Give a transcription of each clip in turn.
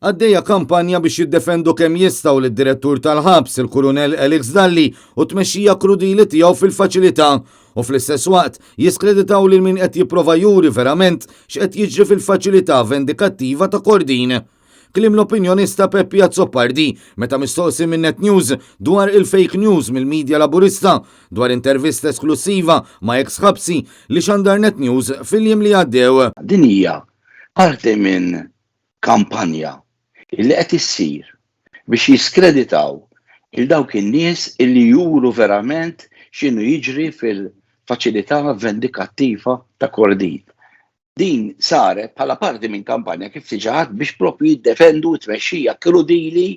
Għaddejja kampanja biex jiddefendu kemm jistgħu lid-Direttur tal-Ħabs, il-Kurunell Alex Dalli, u t-tmexxija krudili tiegħu fil-faċilità, u fl-istess waqt jiskreditaw lil min qed jipprova juri verament x'qed jiġri fil-faċilità vendikattiva ta' Kordin. Kliem l-opinjonista Peppi Azzopardi meta mistoqsi minn Net News dwar il-fake news mill-media Laburista dwar intervista esklussiva ma' eks ħabsi li xandar Net News fil-jiem li għaddew. Din hija parti minn kampanja li qed issir biex jiskreditaw il dawk in-nies illi juru verament x'inhu jiġri fil-faċilità vendikattiva ta' Kordin. Din saret bħala parti minn kampanja kif diġà għedt biex propju jiddefendu t-tmexxija krudili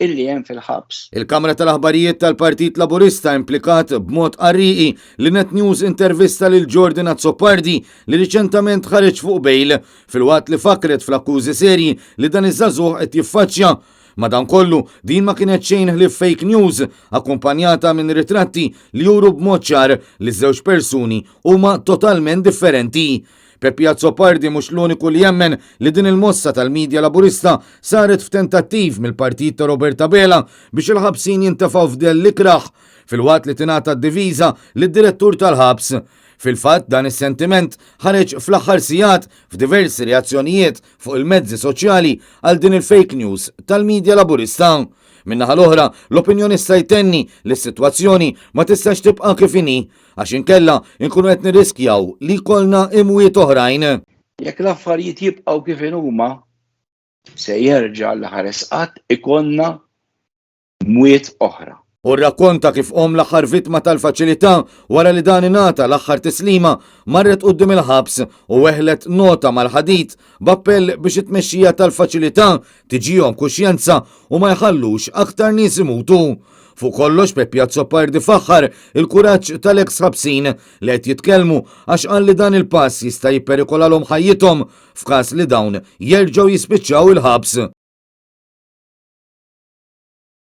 illi hemm fil-ħabs. Il-Kamra tal-Aħbarijiet tal-Partit Laburista implikat b'mod qarrieqi li Net News intervista lil Jordan Azzopardi li riċentament ħareġ fuq bail filwaqt li fakkret fl-akkużi serji li dan iż-żagħżugħ qed jiffaċċja. Madankollu, din ma kienet xejn ħlief fake news, akkumpanjata minn ritratti li juru b'mod ċar li ż-żewġ persuni huma totalment differenti. Peppi Azzopardi mhux l-uniku li jemmen li din il-mossa tal-media Laburista saret f'tentattiv mill-partit ta' Robert Abela biex il-ħabsin jintefgħu f'dell ikrah, filwaqt li tingħata d-diviża lid-direttur tal-ħabs. Fil-fatt, dan is-sentiment ħareġ fl-aħħar sigħat f'diversi reazzjonijiet fuq il-mezzi soċjali għal din il-fake news tal-media Laburista. Min-naħa l-oħra, l-opinjonista jtenni li s-sitwazzjoni ma tistax tibqa' kif inhi għax inkella nkunu qed nirriskjaw li jkollna imwiet oħrajn. Jekk l-affarijiet jibqgħu kif inhuma, se jerġa' l-ħares qatt ikollna mwiet oħra. Hu rrakkonta kif omm l-aħħar vittma tal-faċilità wara li dan ingħata l-aħħar tislima marret quddiem il-ħabs u weħlet nota mal-ħadid b'appell biex it-tmexxija tal-faċilità tiġihom kuxjenza u ma jħallux aktar nies imutu. Fuq kollox Peppi Azzopardi faħħar il-kuraġġ tal-eks ħabsin li qed jitkellmu għax qal li dan il-pass jista' jipperikolalhom ħajjithom f'każ li dawn jerġgħu jispiċċaw il-ħabs.